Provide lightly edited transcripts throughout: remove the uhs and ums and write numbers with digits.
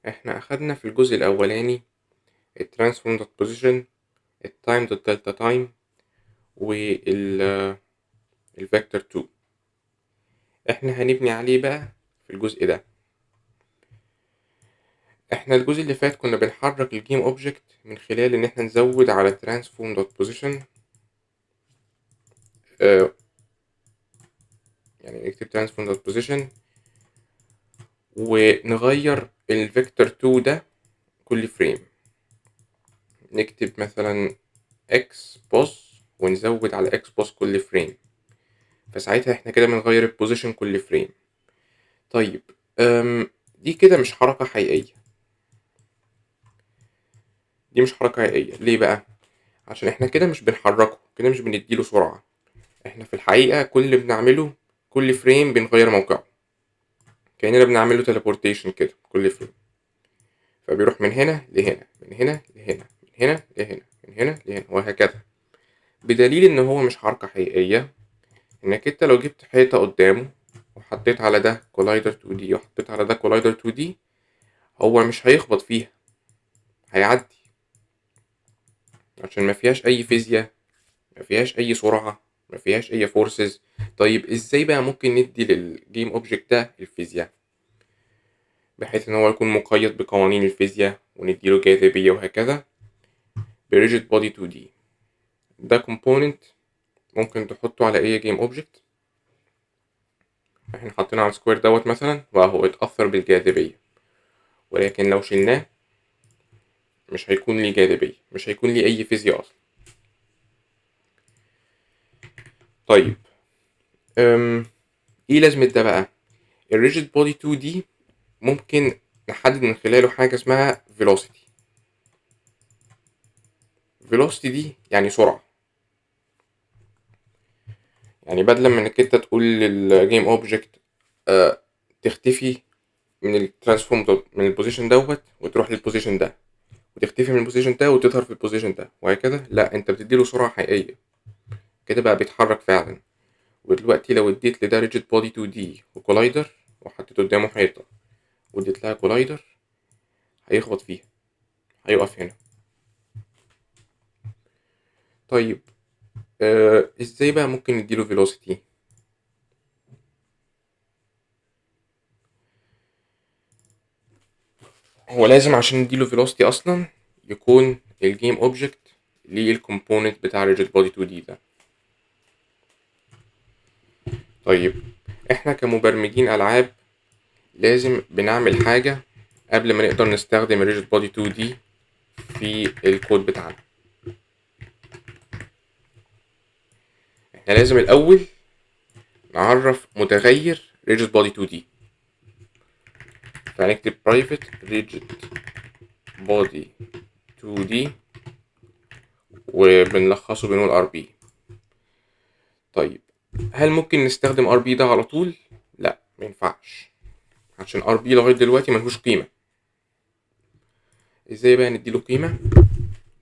احنا أخدنا في الجزء الأولاني ال transform dot position، ال time dot delta time، وال ال vector 2. احنا هنبني عليه بقى في الجزء ده. احنا الجزء اللي فات كنا بنحرك ال game object من خلال ان احنا نزود على transform dot position، يعني نكتب transform dot position ونغير ال vector 2 ده كل frame. نكتب مثلا x pos ونزود على x pos كل frame، فساعتها احنا كده بنغير ال position كل frame. طيب دي كده مش حركة حقيقية، دي مش حركة حقيقية. ليه بقى؟ عشان احنا كده مش بنحركه، كده مش بنديله سرعة. احنا في الحقيقة كل اللي بنعمله كل frame بنغير موقعه، كأننا بنعمله teleportation كده كل frame، فبيروح من هنا لهنا، من هنا لهنا، من هنا لهنا، من هنا لهنا، وهكذا. بدليل ان هو مش حركة حقيقية، انك انت لو جبت حيطة قدامه وحطيت على ده collider 2D وحطيت على ده collider 2D، هو مش هيخبط فيها، هيعدي، عشان ما فيهاش اي فيزياء، ما فيهاش اي سرعة، ما فيهاش اي forces. طيب ازاي بقى ممكن ندي لل game object ده الفيزياء بحيث ان هو يكون مقيد بقوانين الفيزياء ونديله جاذبية وهكذا؟ ب rigid body 2D. ده component ممكن تحطه على اي game object. احنا حطيناه على ال square دوت مثلا، وهو اتأثر بالجاذبية، ولكن لو شلناه مش هيكون ليه جاذبية، مش هيكون ليه اي فيزياء اصلا. طيب ايه لازمة ده بقى؟ ال rigid body 2D ممكن نحدد من خلاله حاجة اسمها velocity. velocity دي يعني سرعة، يعني بدلا من انك انت تقول لل game object تختفي من ال transform من ال position دوت وتروح لل position ده، وتختفي من ال position ده وتظهر في ال position ده وهكذا، لا انت بتديله سرعة حقيقية كده بقى بيتحرك فعلا. ودلوقتي لو اديت لده rigid body 2D و collider وحطيت قدامه حيطة واديت لها collider، هيخبط فيها، هيقف هنا. طيب ازاي بقى ممكن نديله velocity؟ هو لازم عشان نديله velocity اصلا يكون ال game object ليه ال component بتاع rigid body 2D ده. طيب احنا كمبرمجين العاب لازم بنعمل حاجة قبل ما نقدر نستخدم rigid body 2D في الكود بتاعنا. احنا لازم الاول نعرف متغير rigid body 2D، فهنكتب private rigid body 2D وبنلخصه بنقول RB. طيب هل ممكن نستخدم RB ده على طول؟ لا مينفعش، عشان RB لغاية دلوقتي ملهوش قيمة. ازاي بقى نديله قيمة؟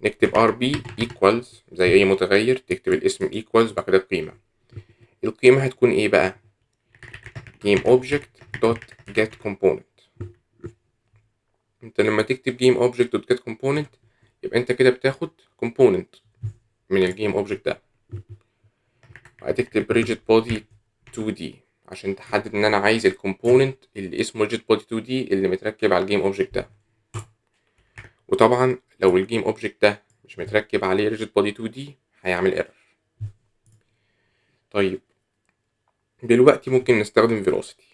نكتب RB equals زي أي متغير، تكتب الاسم equals بعد كده القيمة. القيمة هتكون ايه بقى؟ game object dot get component. انت لما تكتب game object dot get component يبقى انت كده بتاخد component من ال game object ده. هتكتب rigid body 2D عشان تحدد ان انا عايز ال component اللي اسمه rigid body 2D اللي متركب على ال game object ده. وطبعا لو ال game object ده مش متركب عليه rigid body 2D هيعمل error. طيب دلوقتي ممكن نستخدم velocity.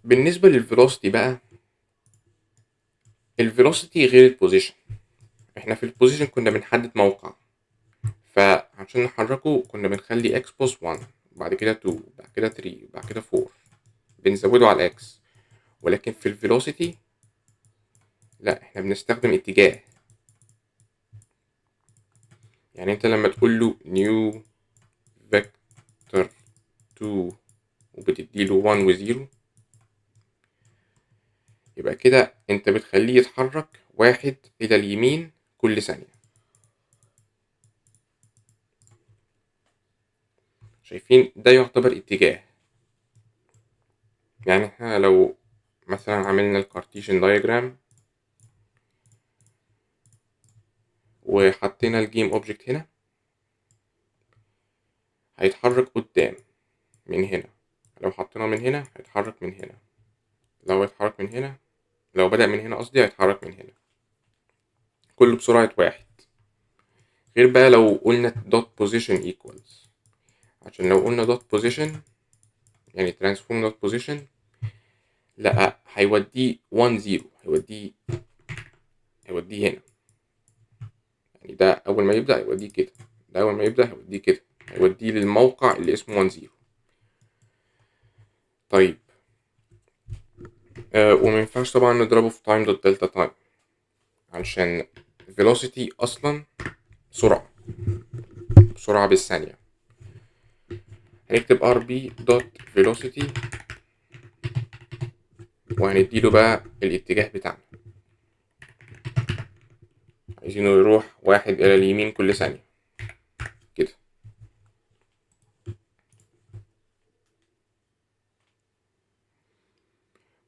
بالنسبة لل velocity بقى، ال velocity غير ال position. احنا في ال position كنا بنحدد موقع، فعشان نحركه كنا بنخلي x pos 1 بعد كده 2 بعد كده 3 بعد كده 4، بنزوده على x. ولكن في ال velocity لا، احنا بنستخدم اتجاه. يعني انت لما تقول له new vector 2 وبتديله 1 و 0، يبقى كده انت بتخليه يتحرك 1 الى اليمين كل ثانية. شايفين؟ ده يعتبر اتجاه. يعني احنا لو مثلا عملنا ال Cartesian diagram وحطينا ال game object هنا، هيتحرك قدام من هنا. لو حطيناه من هنا هيتحرك من هنا، لو اتحرك من هنا، لو بدأ من هنا قصدي هيتحرك من هنا، كله بسرعة واحد. غير بقى لو قلنا dot position equals، عشان لو قلنا dot position يعني transform dot position، لا هيوديه 1 0، هيوديه هنا. يعني ده أول ما يبدأ هيوديه كده، ده أول ما يبدأ هيوديه كده، هيوديه للموقع اللي اسمه 1 0. طيب وما ينفعش طبعا نضربه في time dot delta time، علشان velocity أصلا سرعة، سرعة بالثانية. هنكتب rb dot velocity وهنديله بقى الاتجاه بتاعنا، عايزينه يروح واحد إلى اليمين كل ثانية كده.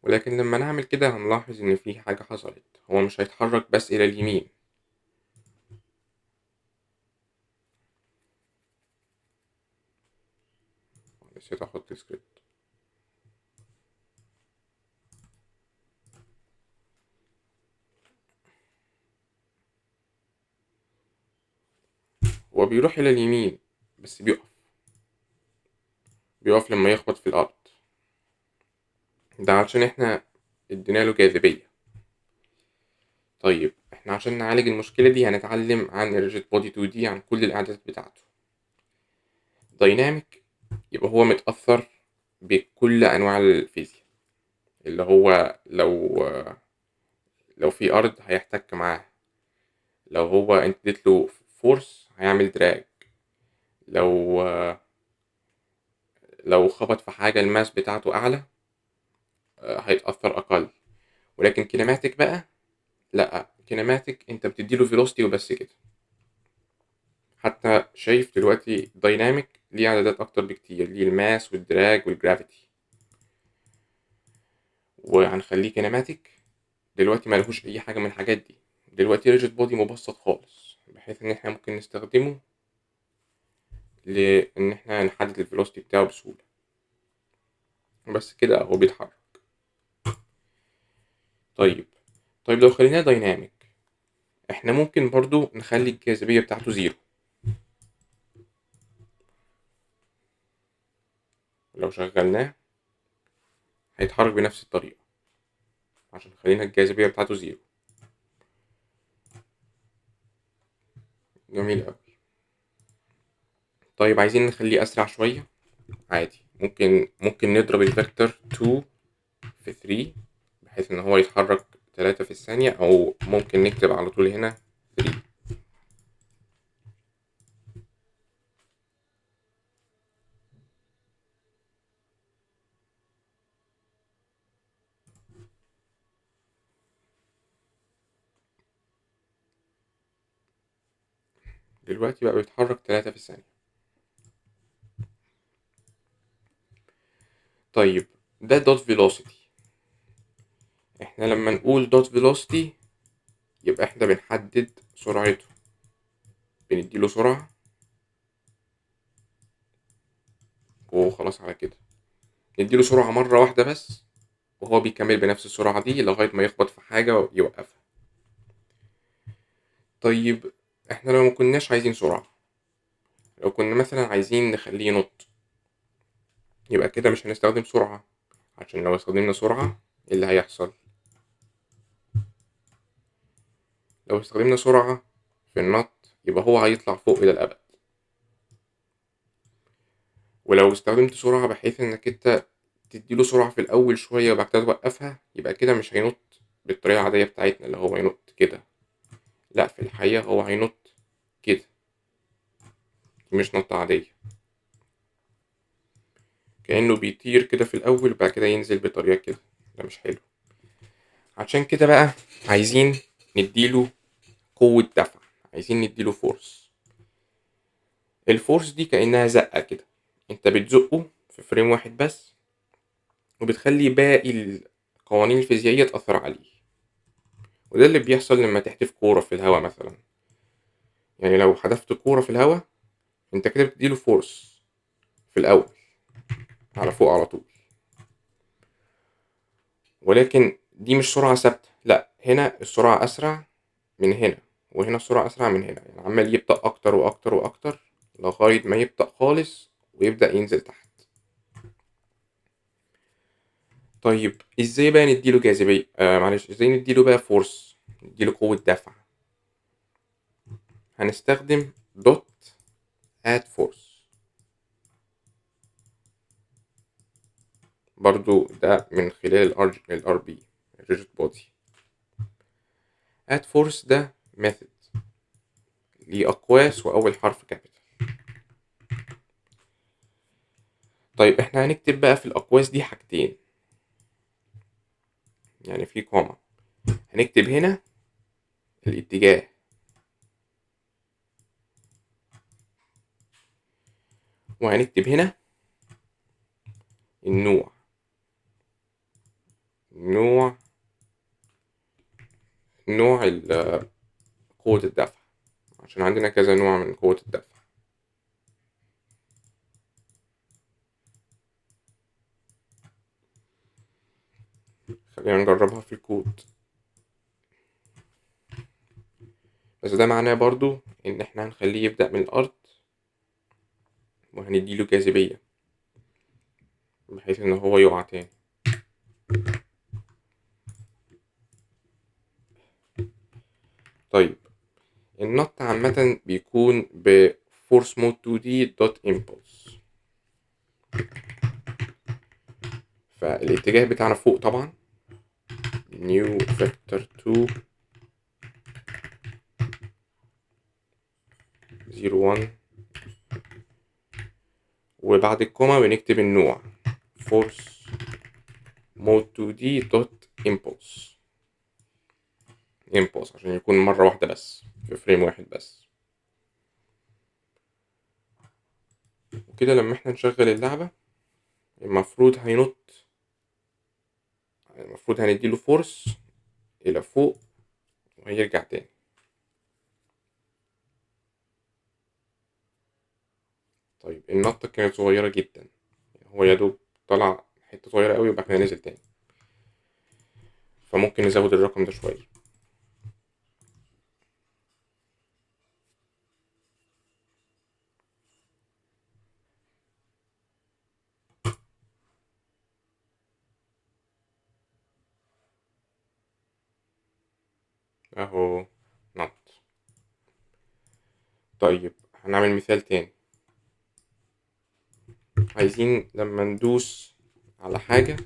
ولكن لما نعمل كده هنلاحظ إن في حاجة حصلت، هو مش هيتحرك بس إلى اليمين، نسيت أحط سكريبت. هو بيروح إلى اليمين بس بيقف لما يخبط في الأرض، ده عشان إحنا ادينا له جاذبية. طيب إحنا عشان نعالج المشكلة دي هنتعلم عن ال rigid body 2D، عن كل الإعدادات بتاعته. dynamic يبقى هو متأثر بكل أنواع الفيزياء، اللي هو لو في أرض هيحتك معاها، لو هو انت اديت له force هيعمل drag، لو خبط في حاجة ال mass بتاعته أعلى هيتأثر أقل. ولكن kinematic بقى لأ، kinematic أنت بتديله velocity وبس كده. حتى شايف دلوقتي dynamic ليه عددات أكتر بكتير، ليه ال mass وال drag وال gravity، وهنخليه kinematic دلوقتي ما لهوش أي حاجة من الحاجات دي. دلوقتي rigid body مبسط خالص، بحيث إن إحنا ممكن نستخدمه لإن إحنا نحدد ال velocity بتاعه بسهولة. بس كده هو بيتحرك. طيب لو خليناه dynamic، إحنا ممكن برضو نخلي الجاذبية بتاعته zero. لو شغلناه هيتحرك بنفس الطريقة عشان خلينا الجاذبية بتاعته zero. جميل أوي. طيب عايزين نخليه أسرع شوية، عادي ممكن نضرب ال vector 2 في 3 بحيث إن هو يتحرك 3 في الثانية، أو ممكن نكتب على طول هنا 3. دلوقتي بقى بيتحرك 3 في الثانية. طيب ده dot velocity. احنا لما نقول dot velocity يبقى احنا بنحدد سرعته، بنديله سرعة وخلاص على كده. نديله سرعة مرة واحدة بس وهو بيكمل بنفس السرعة دي لغاية ما يخبط في حاجة ويوقفها. طيب احنا لو ما كناش عايزين سرعة، لو كنا مثلا عايزين نخليه ينط، يبقى كده مش هنستخدم سرعة، عشان لو استخدمنا سرعة ايه اللي هيحصل؟ لو استخدمنا سرعة في النط يبقى هو هيطلع فوق إلى الأبد. ولو استخدمت سرعة بحيث إنك أنت تديله سرعة في الأول شوية وبعد كده توقفها، يبقى كده مش هينط بالطريقة العادية بتاعتنا اللي هو ينط كده، لا في الحقيقة هو هينط كده، مش نطة عادية، كأنه بيطير كده في الأول وبعد كده ينزل بطريقة كده، ده مش حلو. عشان كده بقى عايزين نديله قوة دفع، عايزين نديله force. ال force دي كأنها زقة كده، انت بتزقه في frame واحد بس وبتخلي باقي القوانين الفيزيائية تأثر عليه. وده اللي بيحصل لما تحدف كورة في الهواء مثلا. يعني لو حدفت كورة في الهواء انت كده بتديله force في الأول على فوق على طول، ولكن دي مش سرعة ثابتة، لا هنا السرعة أسرع من هنا، وهنا السرعة أسرع من هنا، يعني عمال يبطأ أكتر وأكتر وأكتر لغاية ما يبطأ خالص ويبدأ ينزل تحت. طيب ازاي بقى نديله جاذبية؟ معلش، ازاي نديله بقى force، نديله قوة دفع؟ هنستخدم dot add force، برضو ده من خلال ال RB rigid body. add force ده method ليه أقواس وأول حرف capital. طيب احنا هنكتب بقى في الأقواس دي حاجتين، يعني في comma، هنكتب هنا الاتجاه وهنكتب هنا النوع، نوع قوة الدفع، عشان عندنا كذا نوع من قوة الدفع. خلينا نجربها في الكود. بس ده معناه برضو إن إحنا هنخليه يبدأ من الأرض وهنديله جاذبية بحيث إن هو يقع تاني. طيب النط عامة بيكون ب force mode 2D dot impulse، فالاتجاه بتاعنا فوق طبعا new vector 2 0 1، وبعد ال comma بنكتب النوع force mode 2D dot impulse، impulse عشان يكون مرة واحدة بس في frame واحد بس. وكده لما احنا نشغل اللعبة المفروض هينط، المفروض هنديله force إلى فوق وهيرجع تاني. طيب النطة كانت صغيرة جدا، هو يا دوب طلع حتة صغيرة قوي وبعد كده نزل تاني، فممكن نزود الرقم ده شوية. اهو نط. طيب هنعمل مثال تاني. عايزين لما ندوس على حاجة،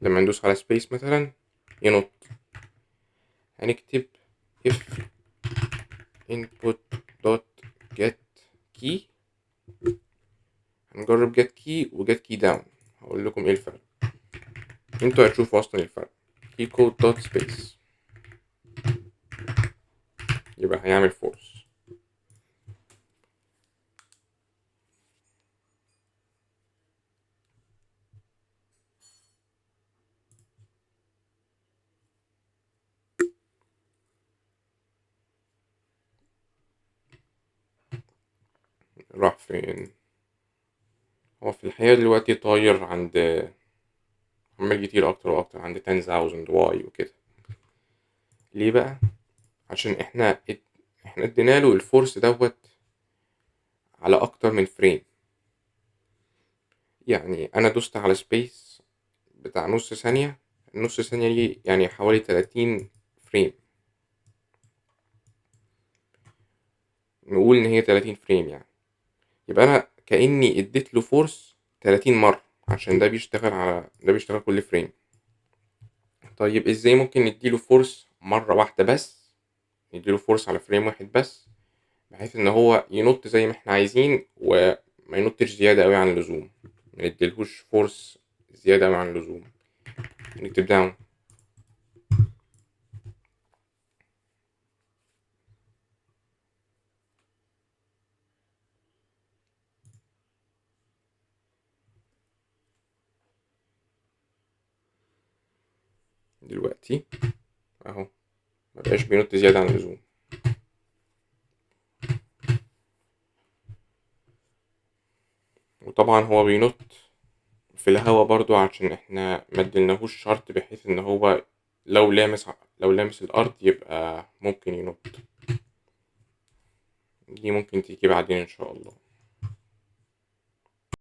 لما ندوس على space مثلا ينط، هنكتب if input dot get key. هنجرب get key و get key down، هقول لكم ايه الفرق، انتوا هتشوفوا اصلا الفرق. key code dot space يبقى هيعمل force. راح فين؟ هو في الحقيقة دلوقتي طاير عند، عمال يطير أكتر وأكتر عند 10,000 y وكده. ليه بقى؟ عشان احنا ادينا له ال force دوت على أكتر من frame. يعني أنا دوست على space بتاع نص ثانية، النص ثانية دي يعني حوالي 30 frame، نقول إن هي 30 frame يعني، يبقى أنا كأني اديت له force 30 مرة، عشان ده بيشتغل على ده بيشتغل كل frame. طيب ازاي ممكن نديله force مرة واحدة بس، نديله force على frame واحد بس، بحيث ان هو ينط زي ما احنا عايزين وما ينطش زيادة قوي عن اللزوم، ما نديلهوش force زيادة قوي عن اللزوم. نكتب down. دلوقتي اهو مبقاش بينط زيادة عن اللزوم. وطبعا هو بينط في الهوا برضو عشان احنا ما اديناهوش شرط بحيث ان هو لو لامس الارض يبقى ممكن ينط. دي ممكن تيجي بعدين ان شاء الله.